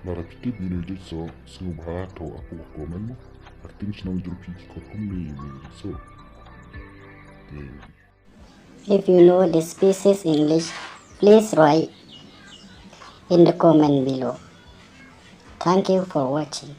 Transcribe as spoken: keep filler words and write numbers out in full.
Lada phi tip ïa une u jigsaw, sngewbha thoh hapoh comment mo. Ar tin shnong jong phi ki khot kumne ïa une u jigsaw. Te If you know this species English, please write in the comment below. Thank you for watching.